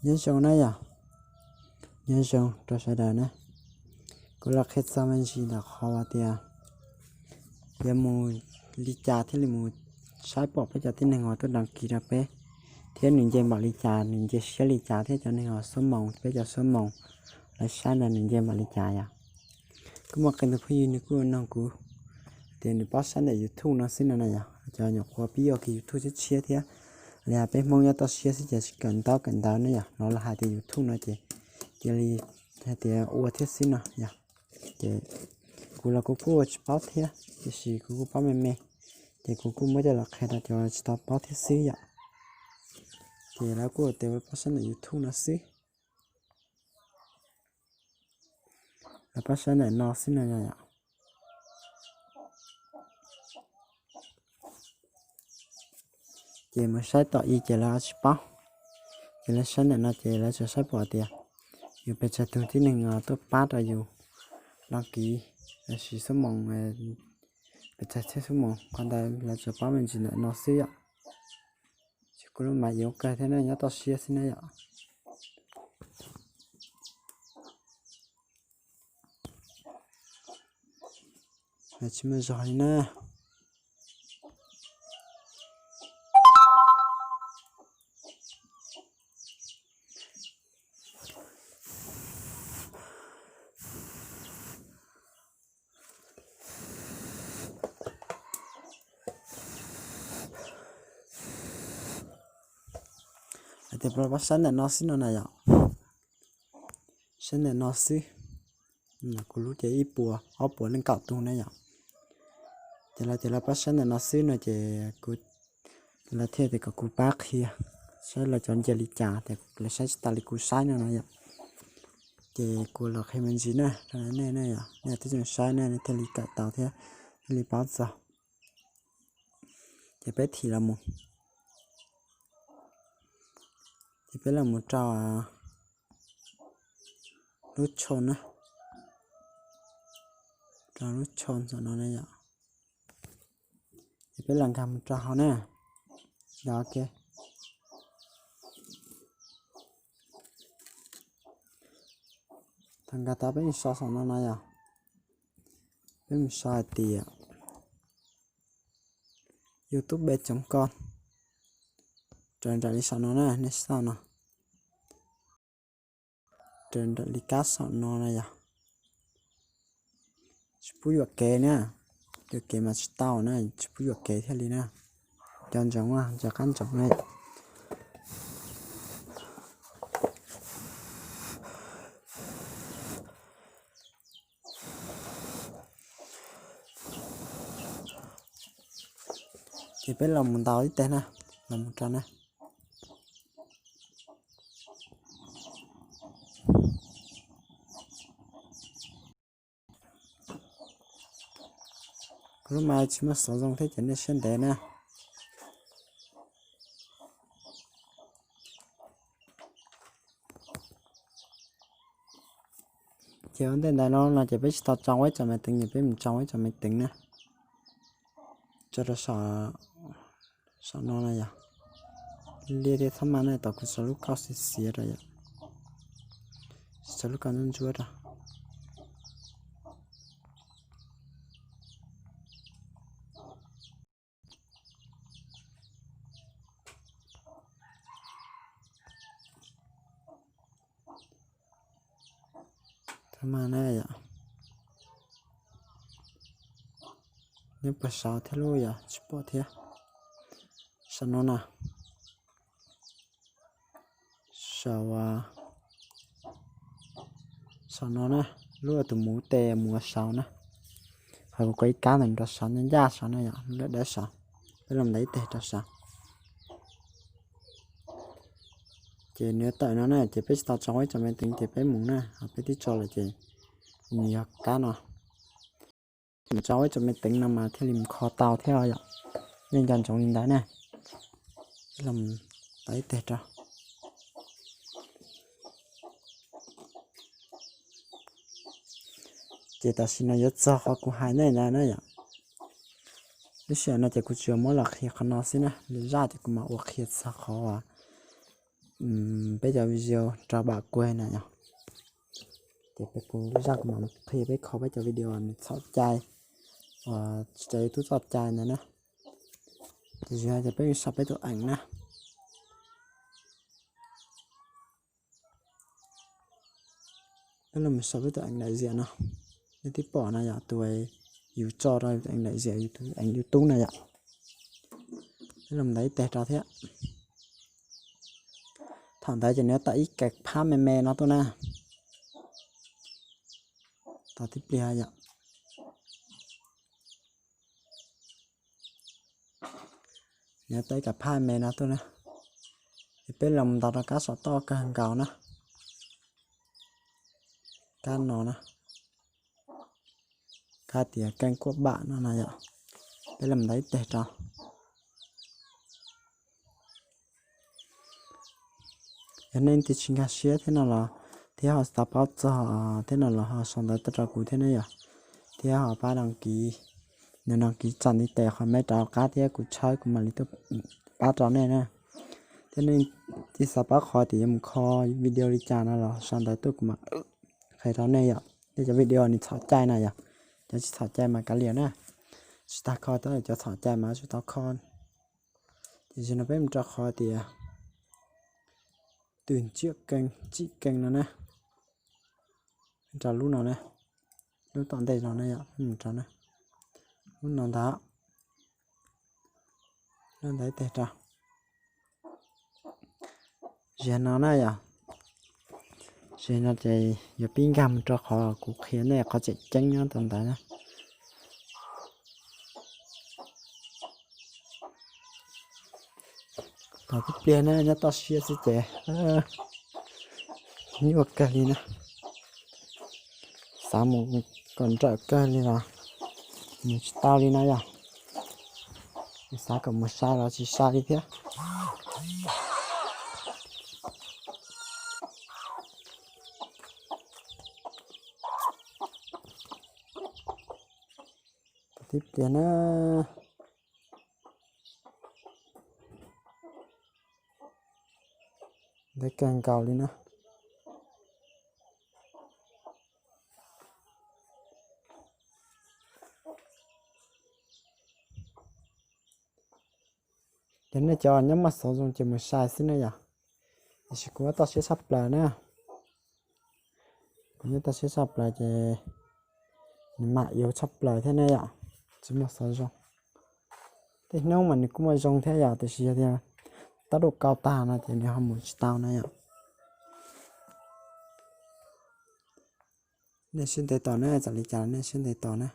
Nyob zoo na yom, nyob zoo rau sawv daws na. Kuv los qhia txog me ntsis ntawm qhov tias yuav mus li cas thiaj li mus saib pom peb cov tib neeg uas tuaj đăng ký rau peb, thiab nws nce npaum li cas, nws nce siab li cas, thiab cov neeg uas xuab moos, peb cov xuab moos, lawv saib ntawd nws nce npaum li cas yom. Kuj muaj qee tus phooj ywg nws kuj nug kuv tias nws paub saib ntawm YouTube no xwb no na yom. Cov nyuam qhuav pib ua kiag YouTube tshiab tshiab thiab, li hais peb Hmoob nyob toj siab xwb ces tsis kawm ntaub kawm ntawv ne yom, los lawv hais tias YouTube no ces cia li hais tias ua thiab xwb no yom. Ces kuv los kuv kuj ua tsis paub thiab, tiam sis kuv kuj paub me me, ces kuv kuj muab coj los qhia rau cov tsis tau paub thiab xwb yom. Ces lawv kuj tias paub saib ntawm YouTube no xwb. Lawv pab saib ntawm no xwb no yom. Ces mus saib tom i ces lawv tsis paub. Ces lawv saib ntawm no ces lawv tsuas saib pom tias yus pes tsawg tus tib neeg tuaj pab rau yus đăng ký, lossis xuab moos, pes tsawg txhiab xuab moos, qhov ntawd lawv tsuas paub me ntsis ntawm no xwb yom. Ces kuv lub mav yuav kawg thiab ne, nyob toj siab xwb na yom. Tsis muaj zog li na. Hais tias pab saib ntawm no xwb no na yom. Saib ntawm no xwb. Kuv lub ces ib puas ob puas leej kaum tus na yom. Ces lawv tias lawv pab saib ntawm no xwb no ces kuv, lawv thiaj tias kom kuv pab qhia saib lawv cov nce li cas, ces lawv saib tsis tas li kuv saib no no yom. Ces kuv los qhia me ntsis na rau nej na yom, nej twb tseem saib na nej thiaj li kawm tau thiab, thiaj li paub txog. Ces peb thim los mus, ces peb los mus rau lub tsho na, rau lub tsho ntawm no na yom. Ces peb los nkag mus rau hauv na, yog ke. Thaum nkag tau peb mus sau saum no no yom, peb mus sau hais tias YouTube cov ko, raws nraim li saum no na, nej sau no. Raws nraim li kab saum no na yom. Tsis pub yuam kev na, yuam kev mas tsis tau na, tsis pub yuam kev thiaj li na. Nco ntsoov, nco qab ntsoov na. Ces peb los mus ntaus ib teg na, los mus rau na. Kuv lub mas tsis muaj xov zoo thiab ces nej siab ntev na. Ces ua ntej ntawd no no ces peb tsis tau tso ua ib tsoom maiv teev, ces peb mus tso ua ib tsoom maiv teev na. Tso rau saum no na yom. Liaj thiab txhob maj na, tau kuv tso lub kauj xiav xiav rau yom. Tso lub kauj ntsuab ntsuab rau. Txhob maj na yom. Nyob puag saud thiab lub yom, tsis pom thiab. Saum no na. Saum, saum no na, lub tus muv tes mus ua saud na. Ho kuv kov ib kab ntawm rau saud, ncaj ncaj saud na yom, lub dawb dawb saud. Peb los ntaus ib teg rau saud. Ces nws tawm no na, ces peb tsis tau tso ua ib tsoom maiv teev ces peb mus na, ho peb twb tso lawm ces nws yog kab no. Mus tso ua ib tsoom maiv teev no mas thiaj li mus kho tau thiab yom. Nej nco ntsoov li ntawd na. Los ntaus ib teg rau. Ces tam sim no yuav txog qhov kuv hais nej ntawd na yom. Lub sij hawm no ces kuv tsuas muab los qhia qhov no xwb na, lwm zaj ces kuv mam ua qhia txog qhov uas peb cov video rau npam kuag na yom. Ces peb kuv zaj kuv mam qhia peb kho peb cov video nws txhaum cai, uas tsis tau tub txoj cai ntawd na. Ces yog ces peb sau peb tus eem na. Peb los sau peb tus eem daim ziam no, nej twb pom na yom, tus yus tso rau tus eem daim ziam, tus eem YouTube na yom. Peb los ntaus ib teg rau thiab. Thaum ntawd ces nws yuav tawm ib kas phab me me no tuaj na. Tos tib pliag yom. Nws yuav tawm ib kas phab me no tuaj na. Ces peb los ntaus rau kab saum toj kawg nkaus na. Kab no na, kab tias keeb kuaj npam no na yom. Peb los ntaus ib teg rau. Yog nej leej twg tsis nkag siab thiab no los, thiab ho xav paub txog thiab no los ho sau ntawv tuaj rau kuv thiab ne yom. Thiab ho pab đăng ký, nws đăng ký tsom ntiv tes qhov meb rov qab thiab kuv tshawb kuv mam li tuaj pab rau nej na. Thiab nej leej twg xav paub qhov tias yuav mus kho video li cas no los sau ntawv tuaj kuv mam qhia rau nej yom. Nej cov video nws txhaum cai na yom, cov tsis txhaum cai mas kav liam na. Tsis tas kho, cov txhaum cai mas tsis tau kho. Ces no peb mus rau qhov tias twm tsiam kees, tsim kees no na. Rau lub no na, lub tom ntej no na yom, mus rau na, lub no ntag. Lub ntawd ib teg rau. Ziag no na yom, ziag no ces yuav pib nkag mus rau qhov kuv qhia nej qhov tseem ceeb nyob tom ntawd na. Tos tib pliag na, nyob toj siab xwb ces nyuaj kawg li na. Xav mus kom nrawm kawg li los mus tsis tau li na yom. Xav kom mus sai los tsis sai li thiab. Tos tib pliag na. Ntawd kawg nkaus li na. Ces nej cov nyob muaj xov zoo ces mus sai xwb na yom. Tiam sis kuv nyob toj siab tshaj plaws na. Kuv nyob toj siab tshaj plaws ces nws mam yuav tshaj plaws thiab ne yom, tsis muaj xov zoo. Tej hnub mas nws kuj muaj zoo thiab yom, tiam sis yog tias tau dua kau tag no ces nws ho mus tsis tau na yom. Nej siab ntev tos na, txawm li cas nej siab ntev tos na.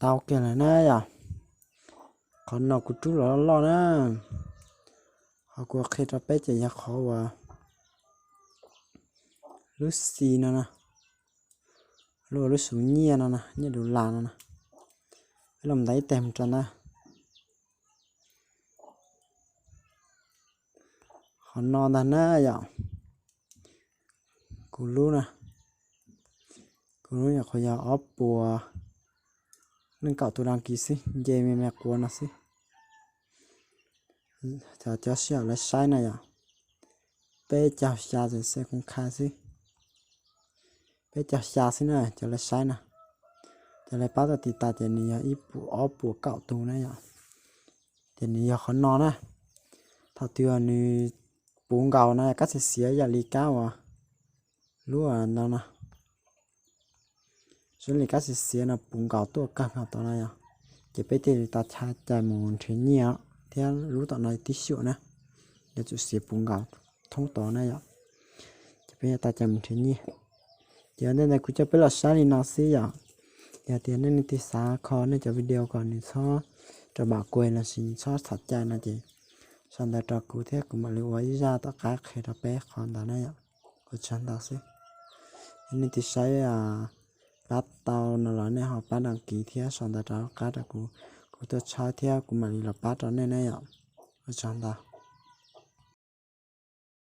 Tau kiag lawm na yom. Qhov no kuv rub los loj loj na. Qhov kuv qhia rau peb ces yog qhov uas lub xi no na, lub, lub xu nyiaj no na, nyiaj dollar no na. Peb los ntaus ib teg mus rau ntawd. Qhov no ntag na yom. Kuv lub na, kuv lub nyuam qhuav yog ob puas leej kaum tus đăng ký xwb, nce me me quav no xwb. Cov, cov sij hawm lawv saib na yom, peb caug xya txawm xe koo khai xwb. Peb caug xya xwb na cov lawv saib na. Cov lawv pab tau tiv tas ces nws yog ib puas, ob puas kaum tus na yom. Ces nws yog qhov no na. Thaum twg nws puv nkaus no kab xiav xiav yam li kab uas lub no no, zoo li kab xiav xiav no puv nkaus tuaj kawg nkaus tod na yom, ces peb thiaj li tau txhais cai mus nrhiav nyiaj thiab lub tom no tib xyuam na, yuav tsum xiav puv nkaus thoob tod na yom, ces peb yuav tau cai mus nrhiav nyiaj. Ces ua ntej ntawd kuv coj peb los saib li no xwb yom. Yog tias nej leej twg xav kho nej cov video kom nws txhob rau npam kuag lossis txhob txhaum cai no ces sau ntawv rau kuv thiab kuv mam li ua ib zaj tom qab qhia rau peb qhov ntawd na yom. Ua tsaug ntau xwb. Yog nej leej twg saib pab tau no los nej ho pab đăng ký thiab sau ntawv rov qab rau kuv, kuv tuaj tshawb thiab kuv mam li los pab rau nej ne yom. Ua tsaug ntau.